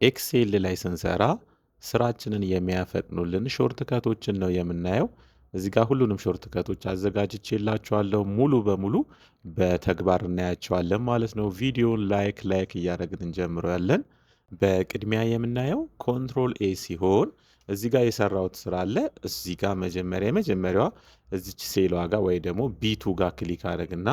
Excel ላይ ስንሰራ ስራችንን የሚያፈጥኑልን shortcut ኦችን ነው የምናየው። እዚህ ጋር ሁሉንም shortcut ኦች አዘጋጅቼላችኋለሁ። ሙሉ በሙሉ በተግባር እናያቸዋለን ማለት ነው። ቪዲዮን like like እያደረግን እንጀምረዋለን። በቅድሚያ የምናየው Control A ሲሆን እዚህ ጋር የሰራሁት ስራ አለ። እዚህ ጋር መጀመሪያ የመጀመሪያዋ እዚች ሴሏ ጋር ወይ ደግሞ B2 ጋር click አድረግና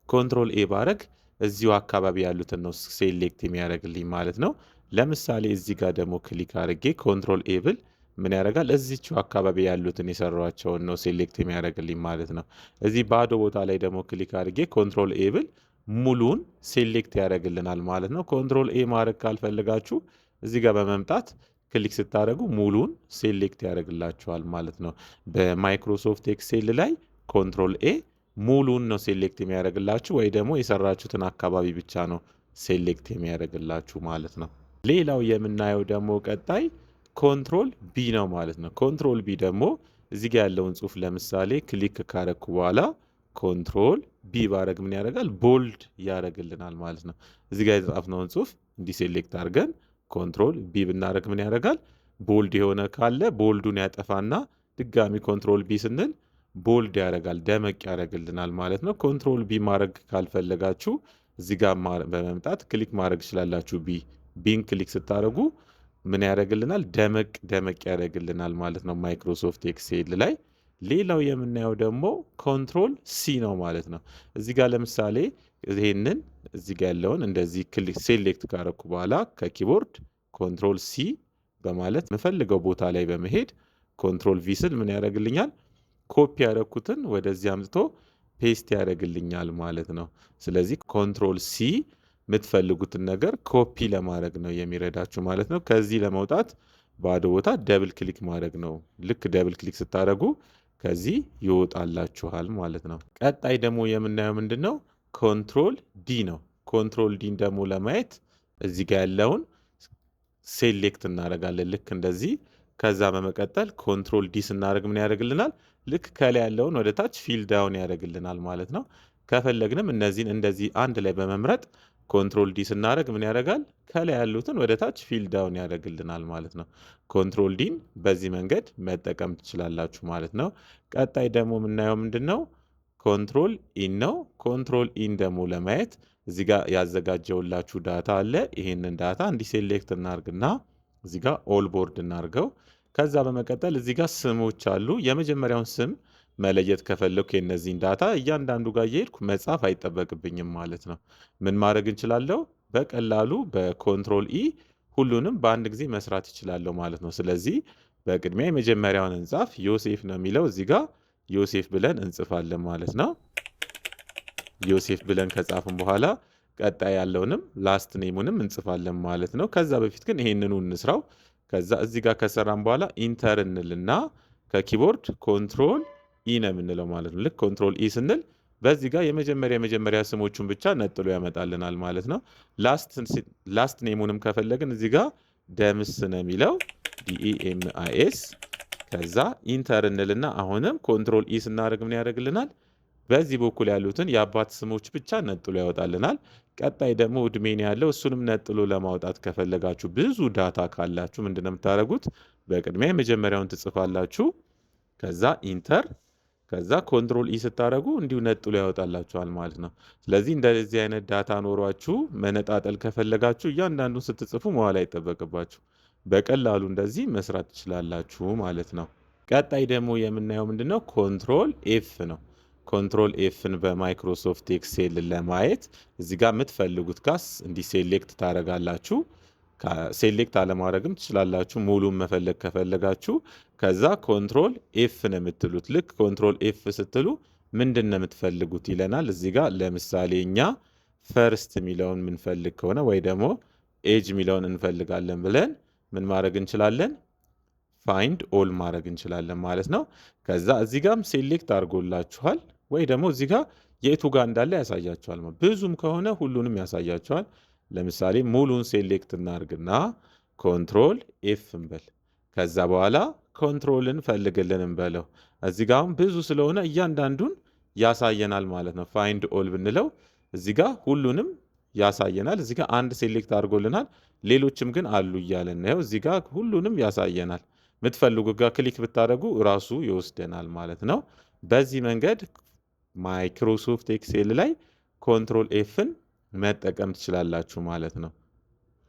Control A ባረግ እዚሁ አካባቢ ያሉትን ነው select የሚያደርግልኝ ማለት ነው። ለምሳሌ እዚህ ጋር ደግሞ click አድርጌ Control A ብል ምን ያደርጋል? እዚችው አካባቢ ያሉትን የሰሯቸውን ነው select የሚያደርግልኝ ማለት ነው። እዚህ ባዶ ቦታ ላይ ደግሞ click አድርጌ Control A ብል ሙሉን select ያደርግልናል ማለት ነው። Control A ማድረግ ካልፈለጋችሁ እዚህ ጋር በመምጣት click ስታደርጉ ሙሉን select ያደርግላችኋል ማለት ነው። በ Microsoft Excel ላይ Control A ሙሉን ነው select የሚያደርግላችሁ ወይ ደግሞ የሰራችሁትን አካባቢ ብቻ ነው select የሚያደርግላችሁ ማለት ነው። ሌላው የምናየው ደግሞ ቀጣይ Control B ነው ማለት ነው። Control B ደግሞ እዚህ ጋር ያለውን ጽሁፍ ለምሳሌ click ካረኩ በኋላ Control B ባረግ ምን ያደርጋል? Bold ያደርግልናል ማለት ነው። እዚህ ጋር የጻፍነውን ጽሁፍ እንዲህ select አድርገን Control B ብናደርግ ምን ያደርጋል? Bold የሆነ ካለ bold ኡን ያጠፋና ድጋሚ Control B ስንል bold ያደርጋል፣ ደመቅ ያደርግልናል ማለት ነው። Control B ማድረግ ካልፈለጋችሁ እዚህ ጋር በመምጣት click ማድረግ ትችላላችሁ። B ን click ስታደርጉ ምን ያደርግልናል? ደመቅ ደመቅ ያደርግልናል ማለት ነው Microsoft Excel ላይ። ሌላው የምናየው ደግሞ Control C ነው ማለት ነው። እዚህ ጋር ለምሳሌ ይሄንን እዚህ ጋር ያለውን እንደዚህ click select ካረኩ በኋላ ከ keyboard Control C በማለት የምፈልገው ቦታ ላይ በመሄድ Control V ስል ምን ያደርግልኛል? ኮፒ ያደረኩትን ወደዚህ አምጥቶ paste ያደርግልኛል ማለት ነው። ስለዚህ Control C የምትፈልጉትን ነገር ኮፒ ለማድረግ ነው የሚረዳችሁ ማለት ነው። ከዚህ ለመውጣት ባዶ ቦታ double click ማድረግ ነው። ልክ double click ስታደርጉ ከዚህ ይወጣላችኋል ማለት ነው። ቀጣይ ደግሞ የምናየው ምንድን ነው? Control D ነው። Control D ን ደግሞ ለማየት እዚህ ጋር ያለውን select እናደርጋለን ልክ እንደዚህ። ከዛ በመቀጠል Control D ስናደርግ ምን ያደርግልናል? ልክ ከላይ ያለውን ወደ ታች fill down ያደርግልናል ማለት ነው። ከፈለግንም እነዚህን እንደዚህ አንድ ላይ በመምረጥ Control D ስናደርግ ምን ያደርጋል? ከላይ ያሉትን ወደ ታች fill down ያደርግልናል ማለት ነው። Control D ን በዚህ መንገድ መጠቀም ትችላላችሁ ማለት ነው። ቀጣይ ደግሞ የምናየው ምንድን ነው? Control E ን ነው። Control E ን ደግሞ ለማየት እዚህ ጋር ያዘጋጀውላችሁ data አለ። ይሄንን data እንዲህ select እናርግና እዚህ ጋር all board እናርገው። ከዛ በመቀጠል እዚህ ጋር ስሞች አሉ። የመጀመሪያውን ስም መለየት ከፈለኩ የእነዚህን data እያንዳንዱ ጋር እየሄድኩ መጻፍ አይጠበቅብኝም ማለት ነው። ምን ማድረግ እንችላለሁ? በቀላሉ በ Control E ሁሉንም በአንድ ጊዜ መስራት እችላለሁ ማለት ነው። ስለዚህ በቅድሚያ የመጀመሪያውን እንጻፍ። ዮሴፍ ነው የሚለው፣ እዚህ ጋር ዮሴፍ ብለን እንጽፋለን ማለት ነው። ዮሴፍ ብለን ከጻፍን በኋላ ቀጣይ ያለውንም last name ኡንም እንጽፋለን ማለት ነው። ከዛ በፊት ግን ይሄንኑ እንስራው። ከዛ እዚህ ጋር ከሰራን በኋላ enter እንልና ከ keyboard Control E ነው የምንለው ማለት ነው። ልክ Control E ስንል በዚህ ጋር የመጀመሪያ የመጀመሪያ ስሞቹን ብቻ ነጥሎ ያመጣልናል ማለት ነው። Last name ኡንም ከፈለግን እዚህ ጋር ደምስ ነው የሚለው፣ DEMIS። ከዛ enter እንልና አሁንም Control E ስናደርግ ምን ያደርግልናል? በዚህ በኩል ያሉትን የአባት ስሞች ብቻ ነጥሎ ያወጣልናል። ቀጣይ ደግሞ እድሜን ያለው እሱንም ነጥሎ ለማውጣት ከፈለጋችሁ፣ ብዙ data ካላችሁ ምንድነው የምታደርጉት? በቅድሚያ የመጀመሪያውን ትጽፋላችሁ። ከዛ enter፣ ከዛ Control E ስታደርጉ እንዲሁ ነጥሎ ያወጣላችኋል ማለት ነው። ስለዚህ እንደዚህ አይነት data ኖሯችሁ መነጣጠል ከፈለጋችሁ እያንዳንዱን ስትጽፉ መዋል አይጠበቅባችሁ። በቀላሉ እንደዚህ መስራት ትችላላችሁ ማለት ነው። ቀጣይ ደግሞ የምናየው ምንድነው? Control F ነው። Control F ን በ Microsoft Excel ለማየት እዚህ ጋር የምትፈልጉት ጋር እንዲህ select ታደርጋላችሁ። Select አለማድረግም ትችላላችሁ፣ ሙሉን መፈለግ ከፈለጋችሁ። ከዛ Control F ነው የምትሉት። ልክ Control F ስትሉ ምንድን ነው የምትፈልጉት ይለናል። እዚህ ጋር ለምሳሌ እኛ first የሚለውን የምንፈልግ ከሆነ ወይ ደግሞ age የሚለውን እንፈልጋለን ብለን ምን ማድረግ እንችላለን? Find all ማድረግ እንችላለን ማለት ነው። ከዛ እዚህ ጋም select አድርጎላችኋል ወይ ደግሞ እዚህ ጋር የቱ ጋር እንዳለ ያሳያችኋል። ብዙም ከሆነ ሁሉንም ያሳያችኋል። ለምሳሌ ሙሉን select እናርግና Control F እንበል። ከዛ በኋላ Control ን ፈልግልን እንበለው። እዚህ ጋር አሁን ብዙ ስለሆነ እያንዳንዱን ያሳየናል ማለት ነው። Find all ብንለው እዚህ ጋር ሁሉንም ያሳየናል። እዚህ ጋር አንድ select አድርጎልናል። ሌሎችም ግን አሉ እያለን ነው። እዚህ ጋር ሁሉንም ያሳየናል። የምትፈልጉ ጋር click ብታደርጉ ራሱ ይወስደናል ማለት ነው። በዚህ መንገድ Microsoft Excel ላይ Control F ን መጠቀም ትችላላችሁ ማለት ነው።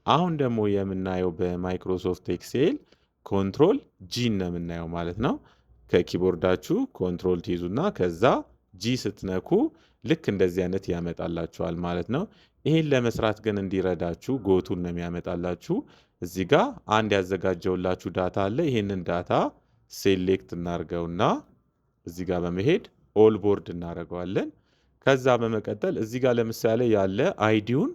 አሁን ደግሞ የምናየው በ Microsoft Excel Control G ን ነው የምናየው ማለት ነው። ከ keyboard ኣችሁ Control ትይዙና ከዛ G ስትነኩ ልክ እንደዚህ አይነት ያመጣላችኋል ማለት ነው። ይሄን ለመስራት ግን እንዲረዳችሁ go to ን ነው የሚያመጣላችሁ። እዚህ ጋር አንድ ያዘጋጀውላችሁ data አለ። ይሄንን data select እናርገውና እዚህ ጋር በመሄድ all board እናደርገዋለን። ከዛ በመቀጠል እዚህ ጋር ለምሳሌ ያለ ID ውን፣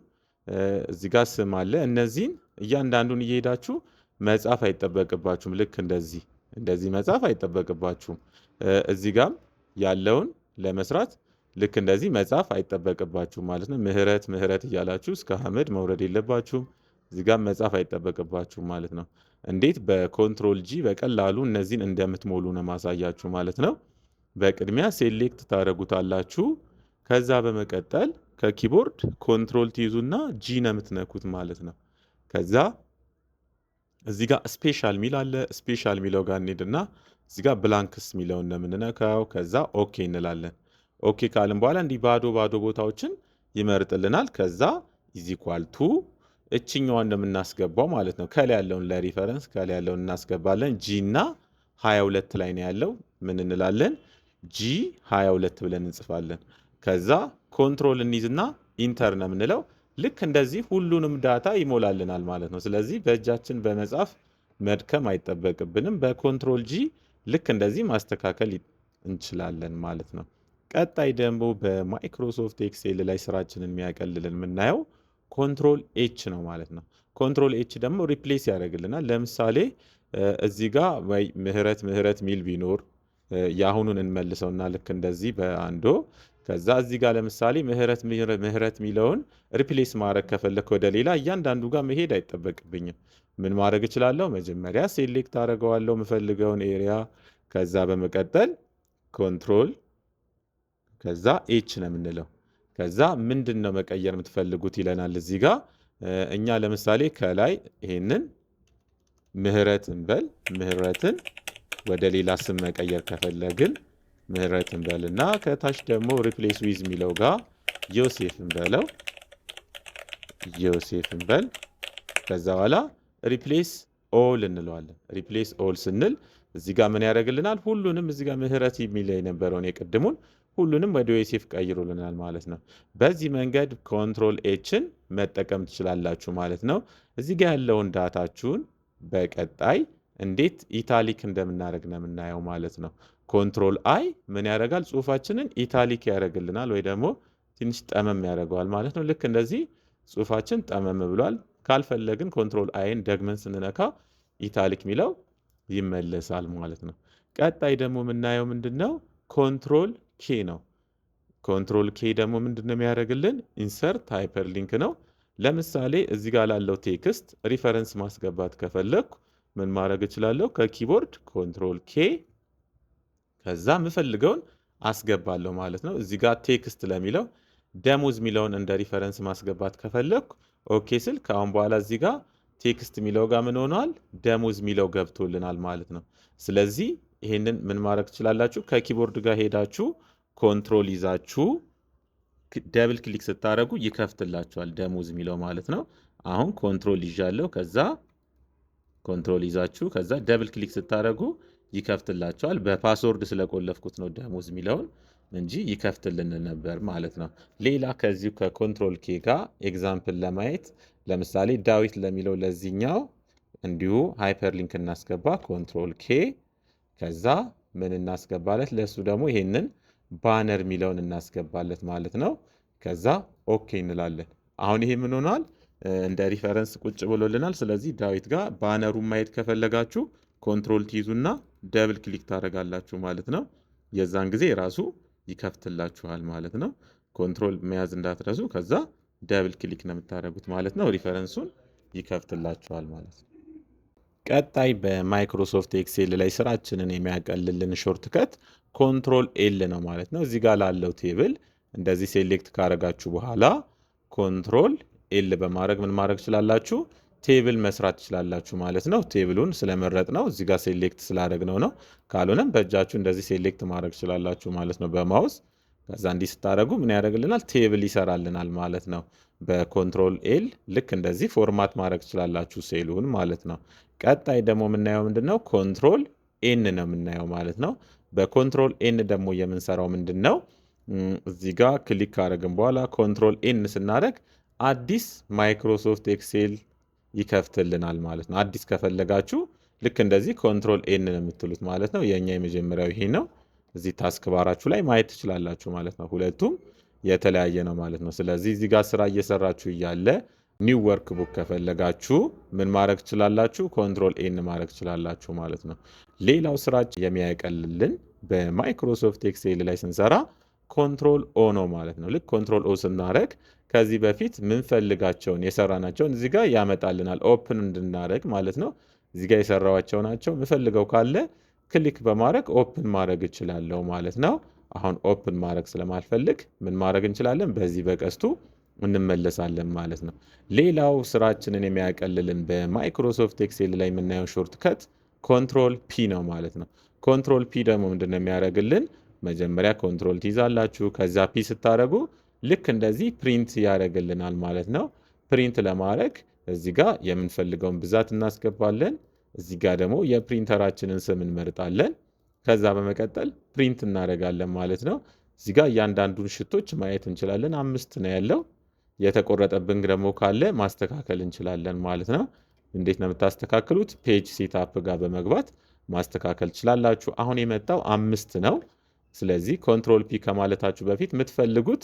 እዚህ ጋር ስም አለ። እነዚህን እያንዳንዱን እየሄዳችሁ መጻፍ አይጠበቅባችሁም። ልክ እንደዚህ እንደዚህ መጻፍ አይጠበቅባችሁም። እዚህ ጋም ያለውን ለመስራት ልክ እንደዚህ መጻፍ አይጠበቅባችሁም ማለት ነው። ምህረት ምህረት እያላችሁ እስከ አህመድ መውረድ የለባችሁም። እዚህ ጋም መጻፍ አይጠበቅባችሁም ማለት ነው። እንዴት በ Control G በቀላሉ እነዚህን እንደምትሞሉ ነው ማሳያችሁ ማለት ነው። በቅድሚያ select ታደርጉታላችሁ። ከዛ በመቀጠል ከ keyboard Control ትይዙና G ነው የምትነኩት ማለት ነው። ከዛ እዚህ ጋር special ሚል አለ። Special ሚለው ጋር እንሄድና እዚህ ጋር blanks ሚለውን ነው የምንነካው። ከዛ okay እንላለን። Okay ካልን በኋላ እንዲህ ባዶ ባዶ ቦታዎችን ይመርጥልናል። ከዛ is equal to እችኛዋን እንደምናስገባው ማለት ነው። ከላይ ያለውን ለ reference ከላይ ያለውን እናስገባለን። G እና 22 ላይ ነው ያለው። ምን እንላለን? G 22 ብለን እንጽፋለን። ከዛ Control እንይዝና Enter ነው የምንለው። ልክ እንደዚህ ሁሉንም data ይሞላልናል ማለት ነው። ስለዚህ በእጃችን በመጻፍ መድከም አይጠበቅብንም። በ Control G ልክ እንደዚህ ማስተካከል እንችላለን ማለት ነው። ቀጣይ ደግሞ በ Microsoft Excel ላይ ስራችንን የሚያቀልልን የምናየው Control H ነው ማለት ነው። Control H ደግሞ replace ያደርግልናል። ለምሳሌ እዚህ ጋር ወይ ምህረት ምህረት ሚል ቢኖር፣ የአሁኑን እንመልሰውና ልክ እንደዚህ በአንዶ፣ ከዛ እዚህ ጋር ለምሳሌ ምህረት ምህረት ሚለውን replace ማድረግ ከፈለክ ወደ ሌላ እያንዳንዱ ጋር መሄድ አይጠበቅብኝም። ምን ማድረግ እችላለሁ? መጀመሪያ select አደርገዋለሁ የምፈልገውን area። ከዛ በመቀጠል Control ከዛ H ነው የምንለው። ከዛ ምንድን ነው መቀየር የምትፈልጉት ይለናል እዚህ ጋር። እኛ ለምሳሌ ከላይ ይሄንን ምህረት እንበል፣ ምህረትን ወደ ሌላ ስም መቀየር ከፈለግን ምህረት እንበል እና ከታች ደግሞ replace with የሚለው ጋር ዮሴፍ እንበለው፣ ዮሴፍ እንበል። ከዛ በኋላ replace all እንለዋለን። Replace all ስንል እዚህ ጋር ምን ያደርግልናል? ሁሉንም እዚህ ጋር ምህረት የሚል የነበረውን የቅድሙን ሁሉንም ወደ ዮሴፍ ቀይሮልናል ማለት ነው። በዚህ መንገድ Control H ን መጠቀም ትችላላችሁ ማለት ነው። እዚህ ጋር ያለውን data ችሁን በቀጣይ እንዴት italic እንደምናደርግ ነው የምናየው ማለት ነው። Control I ምን ያደርጋል? ጽሁፋችንን italic ያደርግልናል ወይ ደግሞ ትንሽ ጠመም ያደርገዋል ማለት ነው። ልክ እንደዚህ ጽሁፋችን ጠመም ብሏል። ካልፈለግን Control I ን ደግመን ስንነካ italic የሚለው ይመለሳል ማለት ነው። ቀጣይ ደግሞ የምናየው ምንድን ነው? Control K ነው። Control K ደግሞ ምንድን ነው የሚያደርግልን? Insert hyperlink ነው። ለምሳሌ እዚህ ጋር ላለው text reference ማስገባት ከፈለግኩ ምን ማድረግ እችላለሁ? ከ keyboard Control K ከዛ የምፈልገውን አስገባለሁ ማለት ነው። እዚህ ጋር text ለሚለው ደሞዝ የሚለውን እንደ reference ማስገባት ከፈለግኩ okay ስል ከአሁን በኋላ እዚህ ጋር text የሚለው ጋር ምን ሆኗል? ደሞዝ የሚለው ገብቶልናል ማለት ነው። ስለዚህ ይሄንን ምን ማድረግ ትችላላችሁ? ከ keyboard ጋር ሄዳችሁ Control ይዛችሁ double click ስታደርጉ ይከፍትላችኋል ደሞዝ የሚለው ማለት ነው። አሁን Control ይዣለሁ። ከዛ Control ይዛችሁ ከዛ double click ስታደርጉ ይከፍትላችኋል። በ password ስለቆለፍኩት ነው ደሞዝ የሚለውን እንጂ ይከፍትልን ነበር ማለት ነው። ሌላ ከዚሁ ከ Control K ጋር example ለማየት ለምሳሌ ዳዊት ለሚለው ለዚህኛው እንዲሁ hyperlink እናስገባ። Control K ከዛ ምን እናስገባለት? ለእሱ ደግሞ ይሄንን banner የሚለውን እናስገባለት ማለት ነው። ከዛ okay እንላለን። አሁን ይሄ ምን ሆኗል? እንደ reference ቁጭ ብሎልናል። ስለዚህ ዳዊት ጋር banner ኡን ማየት ከፈለጋችሁ Control ትይዙና double click ታደርጋላችሁ ማለት ነው። የዛን ጊዜ ራሱ ይከፍትላችኋል ማለት ነው። Control መያዝ እንዳትረሱ። ከዛ double click ነው የምታደርጉት ማለት ነው። Reference ኡን ይከፍትላችኋል ማለት ነው። ቀጣይ በ Microsoft Excel ላይ ስራችንን የሚያቀልልን shortcut Control L ነው ማለት ነው። እዚህ ጋር ላለው table እንደዚህ select ካረጋችሁ በኋላ Control L በማድረግ ምን ማድረግ ትችላላችሁ? Table መስራት ትችላላችሁ ማለት ነው። Table ኡን ስለመረጥነው እዚህ ጋር select ስላደረግነው ነው። ካልሆነም በእጃችሁ እንደዚህ select ማድረግ ትችላላችሁ ማለት ነው በ mouse። ከዛ እንዲህ ስታደርጉ ምን ያደርግልናል? Table ይሰራልናል ማለት ነው። በ Control L ልክ እንደዚህ format ማድረግ ትችላላችሁ ሴሉን ማለት ነው። ቀጣይ ደግሞ የምናየው ምንድን ነው? Control N ነው የምናየው ማለት ነው። በ Control N ደግሞ የምንሰራው ምንድን ነው? እዚህ ጋር click ካደረግን በኋላ Control N ስናደርግ አዲስ Microsoft Excel ይከፍትልናል ማለት ነው። አዲስ ከፈለጋችሁ ልክ እንደዚህ Control N ነው የምትሉት ማለት ነው። የእኛ የመጀመሪያው ይሄ ነው። እዚህ task bar ኣችሁ ላይ ማየት ትችላላችሁ ማለት ነው። ሁለቱም የተለያየ ነው ማለት ነው። ስለዚህ እዚህ ጋር ስራ እየሰራችሁ እያለ new workbook ከፈለጋችሁ ምን ማድረግ ትችላላችሁ? Control N ማድረግ ትችላላችሁ ማለት ነው። ሌላው ስራችን የሚያቀልልን በ Microsoft Excel ላይ ስንሰራ Control O ነው ማለት ነው። ልክ Control O ስናደርግ ከዚህ በፊት ምንፈልጋቸውን የሰራናቸውን እዚህ ጋር ያመጣልናል፣ open እንድናደርግ ማለት ነው። እዚህ ጋር የሰራኋቸው ናቸው። ምፈልገው ካለ click በማድረግ open ማድረግ እችላለሁ ማለት ነው። አሁን open ማድረግ ስለማልፈልግ ምን ማድረግ እንችላለን? በዚህ በቀስቱ እንመለሳለን ማለት ነው። ሌላው ስራችንን የሚያቀልልን በ Microsoft Excel ላይ የምናየው shortcut Control P ነው ማለት ነው። Control P ደግሞ ምንድን ነው የሚያደርግልን? መጀመሪያ Control ትይዛላችሁ። ከዛ P ስታደርጉ ልክ እንደዚህ print ያደርግልናል ማለት ነው። Print ለማድረግ እዚህ ጋር የምንፈልገውን ብዛት እናስገባለን። እዚህ ጋር ደግሞ የፕሪንተራችንን ስም እንመርጣለን። ከዛ በመቀጠል print እናደርጋለን ማለት ነው። እዚህ ጋር እያንዳንዱን sheet ኦች ማየት እንችላለን። አምስት ነው ያለው። የተቆረጠብን ደግሞ ካለ ማስተካከል እንችላለን ማለት ነው። እንዴት ነው የምታስተካክሉት? Page setup ጋር በመግባት ማስተካከል ትችላላችሁ። አሁን የመጣው አምስት ነው። ስለዚህ Control P ከማለታችሁ በፊት የምትፈልጉት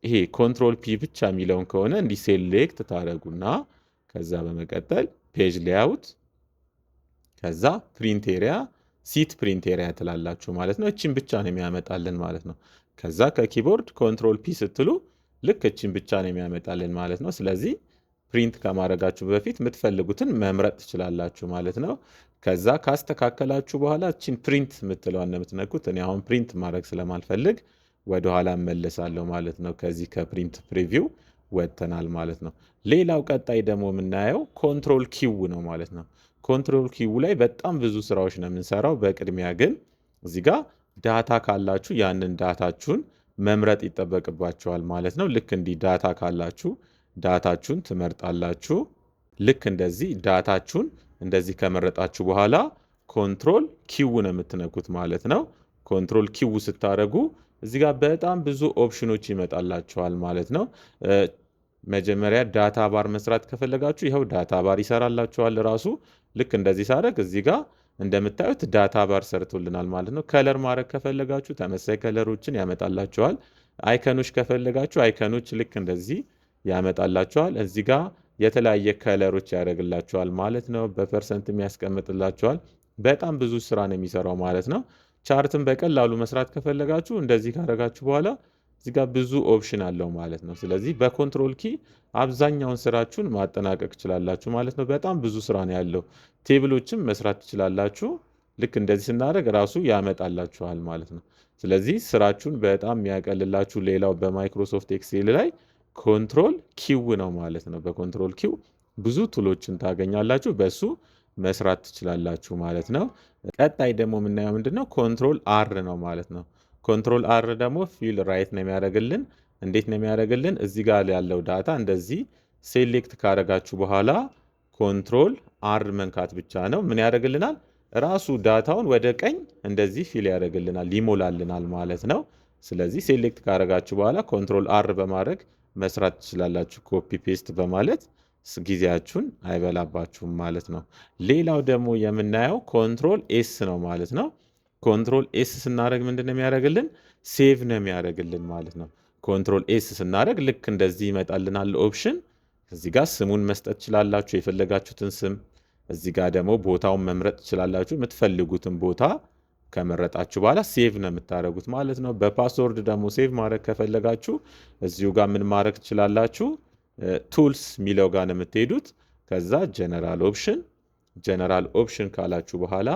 ይሄ Control P ብቻ የሚለውን ከሆነ እንዲህ select ታደርጉና ከዛ በመቀጠል page layout፣ ከዛ print area፣ set print area ትላላችሁ ማለት ነው። እችን ብቻ ነው የሚያመጣልን ማለት ነው። ከዛ ከ keyboard Control P ስትሉ ልክ እችን ብቻ ነው የሚያመጣልን ማለት ነው። ስለዚህ print ከማድረጋችሁ በፊት የምትፈልጉትን መምረጥ ትችላላችሁ ማለት ነው። ከዛ ካስተካከላችሁ በኋላ እችን print የምትለዋን ነው የምትነኩት። እኔ አሁን print ማድረግ ስለማልፈልግ ወደኋላ እመለሳለሁ ማለት ነው። ከዚህ ከ print preview ወጥተናል ማለት ነው። ሌላው ቀጣይ ደግሞ የምናየው Control Q ነው ማለት ነው። Control Q ላይ በጣም ብዙ ስራዎች ነው የምንሰራው። በቅድሚያ ግን እዚህ ጋር data ካላችሁ ያንን data ችሁን መምረጥ ይጠበቅባችኋል ማለት ነው። ልክ እንዲህ data ካላችሁ data ችሁን ትመርጣላችሁ። ልክ እንደዚህ data ችሁን እንደዚህ ከመረጣችሁ በኋላ Control Q ነው የምትነኩት ማለት ነው። Control Q ስታደርጉ እዚህ ጋር በጣም ብዙ ኦፕሽኖች ይመጣላችኋል ማለት ነው። መጀመሪያ data bar መስራት ከፈለጋችሁ ይኸው data bar ይሰራላችኋል ራሱ። ልክ እንደዚህ ሳደርግ እዚህ ጋር እንደምታዩት data bar ሰርቶልናል ማለት ነው። Color ማድረግ ከፈለጋችሁ ተመሳሳይ color ኦችን ያመጣላችኋል። Icon ኦች ከፈለጋችሁ icon ኦች ልክ እንደዚህ ያመጣላችኋል። እዚህ ጋር የተለያየ color ኦች ያደርግላችኋል ማለት ነው። በ percent የሚያስቀምጥላችኋል። በጣም ብዙ ስራ ነው የሚሰራው ማለት ነው። Chart ን በቀላሉ መስራት ከፈለጋችሁ እንደዚህ ካደረጋችሁ በኋላ እዚህ ጋር ብዙ option አለው ማለት ነው። ስለዚህ በ Control key አብዛኛውን ስራችሁን ማጠናቀቅ ትችላላችሁ ማለት ነው። በጣም ብዙ ስራ ነው ያለው። Table ኦችም መስራት ትችላላችሁ። ልክ እንደዚህ ስናደርግ ራሱ ያመጣላችኋል ማለት ነው። ስለዚህ ስራችሁን በጣም የሚያቀልላችሁ ሌላው በ Microsoft Excel ላይ Control Q ነው ማለት ነው። በ Control Q ብዙ tool ኦችን ታገኛላችሁ። በሱ መስራት ትችላላችሁ ማለት ነው። ቀጣይ ደግሞ የምናየው ምንድን ነው? Control R ነው ማለት ነው። Control R ደግሞ fill right ነው የሚያደርግልን። እንዴት ነው የሚያደርግልን? እዚህ ጋር ያለው data እንደዚህ select ካደረጋችሁ በኋላ Control R መንካት ብቻ ነው። ምን ያደርግልናል? ራሱ data ውን ወደ ቀኝ እንደዚህ fill ያደርግልናል፣ ይሞላልናል ማለት ነው። ስለዚህ select ካደረጋችሁ በኋላ Control R በማድረግ መስራት ትችላላችሁ። Copy paste በማለት ጊዜያችሁን አይበላባችሁም ማለት ነው። ሌላው ደግሞ የምናየው Control S ነው ማለት ነው። Control S ስናደርግ ምንድን ነው የሚያደርግልን? Save ነው የሚያደርግልን ማለት ነው። Control S ስናደርግ ልክ እንደዚህ ይመጣልናል option። እዚህ ጋር ስሙን መስጠት ትችላላችሁ፣ የፈለጋችሁትን ስም። እዚህ ጋር ደግሞ ቦታውን መምረጥ ትችላላችሁ። የምትፈልጉትን ቦታ ከመረጣችሁ በኋላ save ነው የምታደርጉት ማለት ነው። በ password ደግሞ save ማድረግ ከፈለጋችሁ እዚሁ ጋር ምን ማድረግ ትችላላችሁ? Tools የሚለው ጋር ነው የምትሄዱት። ከዛ general option፣ general option ካላችሁ በኋላ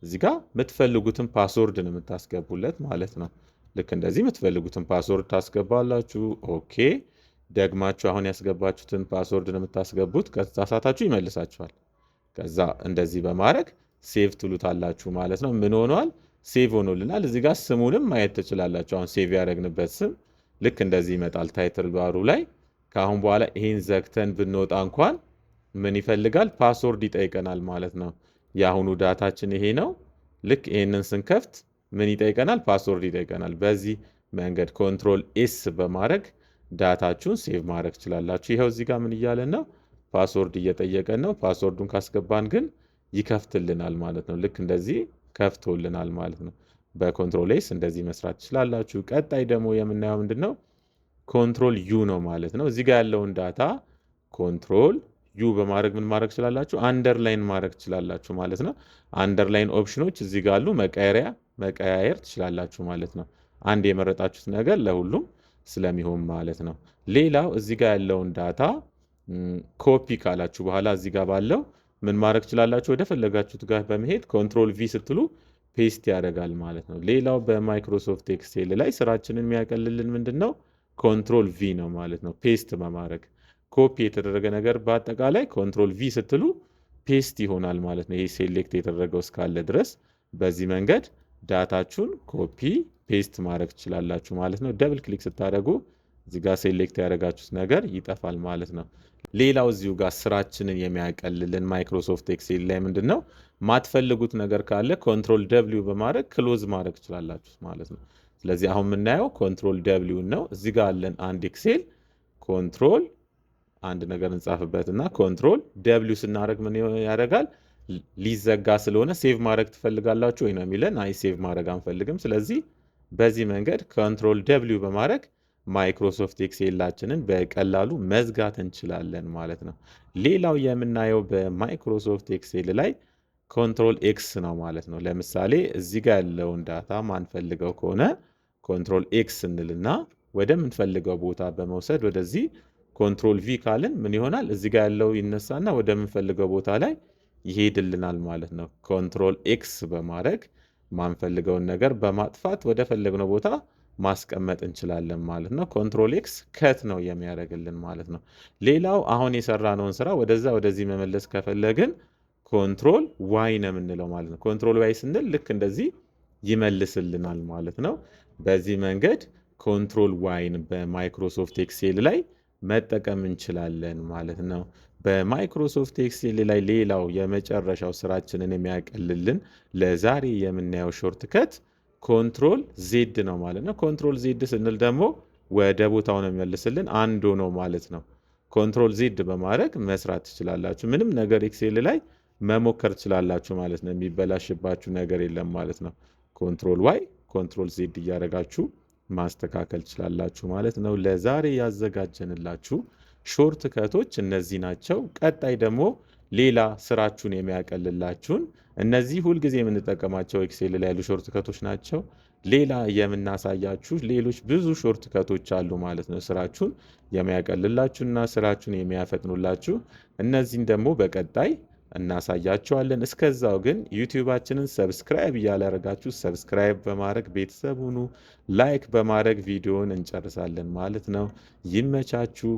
እዚህ ጋር የምትፈልጉትን password ነው የምታስገቡለት ማለት ነው። ልክ እንደዚህ የምትፈልጉትን password ታስገባላችሁ። Okay፣ ደግማችሁ አሁን ያስገባችሁትን password ነው የምታስገቡት። ከተሳሳታችሁ ይመልሳችኋል። ከዛ እንደዚህ በማድረግ save ትሉታላችሁ ማለት ነው። ምን ሆኗል? Save ሆኖልናል። እዚህ ጋር ስሙንም ማየት ትችላላችሁ። አሁን save ያደረግንበት ስም ልክ እንደዚህ ይመጣል title bar ኡ ላይ። ከአሁን በኋላ ይሄን ዘግተን ብንወጣ እንኳን ምን ይፈልጋል? Password ይጠይቀናል ማለት ነው። የአሁኑ data ችን ይሄ ነው። ልክ ይሄንን ስንከፍት ምን ይጠይቀናል? Password ይጠይቀናል። በዚህ መንገድ Control S በማድረግ data ችሁን save ማድረግ ትችላላችሁ። ይኸው እዚህ ጋር ምን እያለን ነው? Password እየጠየቀን ነው። Password ኡን ካስገባን ግን ይከፍትልናል ማለት ነው። ልክ እንደዚህ ከፍቶልናል ማለት ነው። በ Control S እንደዚህ መስራት ትችላላችሁ። ቀጣይ ደግሞ የምናየው ምንድን ነው? Control U ነው ማለት ነው። እዚህ ጋር ያለውን data Control U በማድረግ ምን ማድረግ ትችላላችሁ? Underline ማድረግ ትችላላችሁ ማለት ነው። Underline option ኖች እዚህ ጋር አሉ። መቀያየር ትችላላችሁ ማለት ነው። አንድ የመረጣችሁት ነገር ለሁሉም ስለሚሆን ማለት ነው። ሌላው እዚህ ጋር ያለውን data copy ካላችሁ በኋላ እዚህ ጋር ባለው ምን ማድረግ ትችላላችሁ? ወደ ፈለጋችሁት ጋር በመሄድ Control V ስትሉ paste ያደርጋል ማለት ነው። ሌላው በ Microsoft Excel ላይ ስራችንን የሚያቀልልን ምንድን ነው? Control V ነው ማለት ነው። Paste በማድረግ ኮፒ የተደረገ ነገር በአጠቃላይ Control V ስትሉ paste ይሆናል ማለት ነው። ይሄ select የተደረገው እስካለ ድረስ በዚህ መንገድ data ችሁን copy paste ማድረግ ትችላላችሁ ማለት ነው። Double click ስታደርጉ እዚህ ጋር select ያደረጋችሁት ነገር ይጠፋል ማለት ነው። ሌላው እዚሁ ጋር ስራችንን የሚያቀልልን Microsoft Excel ላይ ምንድን ነው? ማትፈልጉት ነገር ካለ Control W በማድረግ close ማድረግ ትችላላችሁ ማለት ነው። ስለዚህ አሁን የምናየው Control W ነው። እዚህ ጋር አለን አንድ Excel፣ Control አንድ ነገር እንጻፍበት እና Control W ስናደርግ ምን ያደርጋል? ሊዘጋ ስለሆነ save ማድረግ ትፈልጋላችሁ ወይ ነው የሚለን። አይ፣ save ማድረግ አንፈልግም። ስለዚህ በዚህ መንገድ Control W በማድረግ Microsoft Excel ኣችንን በቀላሉ መዝጋት እንችላለን ማለት ነው። ሌላው የምናየው በ Microsoft Excel ላይ Control X ነው ማለት ነው። ለምሳሌ እዚህ ጋር ያለውን data ማንፈልገው ከሆነ Control X እንልና ወደምንፈልገው ቦታ በመውሰድ ወደዚህ Control V ካልን ምን ይሆናል? እዚህ ጋር ያለው ይነሳና ወደምንፈልገው ቦታ ላይ ይሄድልናል ማለት ነው። Control X በማድረግ ማንፈልገውን ነገር በማጥፋት ወደ ፈለግነው ቦታ ማስቀመጥ እንችላለን ማለት ነው። Control X cut ነው የሚያደርግልን ማለት ነው። ሌላው አሁን የሰራነውን ስራ ወደዛ ወደዚህ መመለስ ከፈለግን Control Y ነው የምንለው ማለት ነው። Control Y ስንል ልክ እንደዚህ ይመልስልናል ማለት ነው። በዚህ መንገድ Control Y ን በ Microsoft Excel ላይ መጠቀም እንችላለን ማለት ነው። በ Microsoft Excel ላይ ሌላው የመጨረሻው ስራችንን የሚያቀልልን ለዛሬ የምናየው shortcut Control Z ነው ማለት ነው። Control Z ስንል ደግሞ ወደ ቦታው ነው የሚመልስልን፣ undo ነው ማለት ነው። Control Z በማድረግ መስራት ትችላላችሁ። ምንም ነገር Excel ላይ መሞከር ትችላላችሁ ማለት ነው። የሚበላሽባችሁ ነገር የለም ማለት ነው። Control Y፣ Control Z እያደረጋችሁ ማስተካከል ትችላላችሁ ማለት ነው። ለዛሬ ያዘጋጀንላችሁ shortcut ኦች እነዚህ ናቸው። ቀጣይ ደግሞ ሌላ ስራችሁን የሚያቀልላችሁን፣ እነዚህ ሁልጊዜ የምንጠቀማቸው Excel ላይ ያሉ shortcut ኦች ናቸው። ሌላ የምናሳያችሁ ሌሎች ብዙ shortcut ኦች አሉ ማለት ነው። ስራችሁን የሚያቀልላችሁና ስራችሁን የሚያፈጥኑላችሁ፣ እነዚህን ደግሞ በቀጣይ እናሳያችኋለን። እስከዛው ግን YouTube ኣችንን subscribe ያላረጋችሁ subscribe በማድረግ ቤተሰብ ሁኑ። Like በማድረግ ቪዲዮውን እንጨርሳለን ማለት ነው። ይመቻችሁ።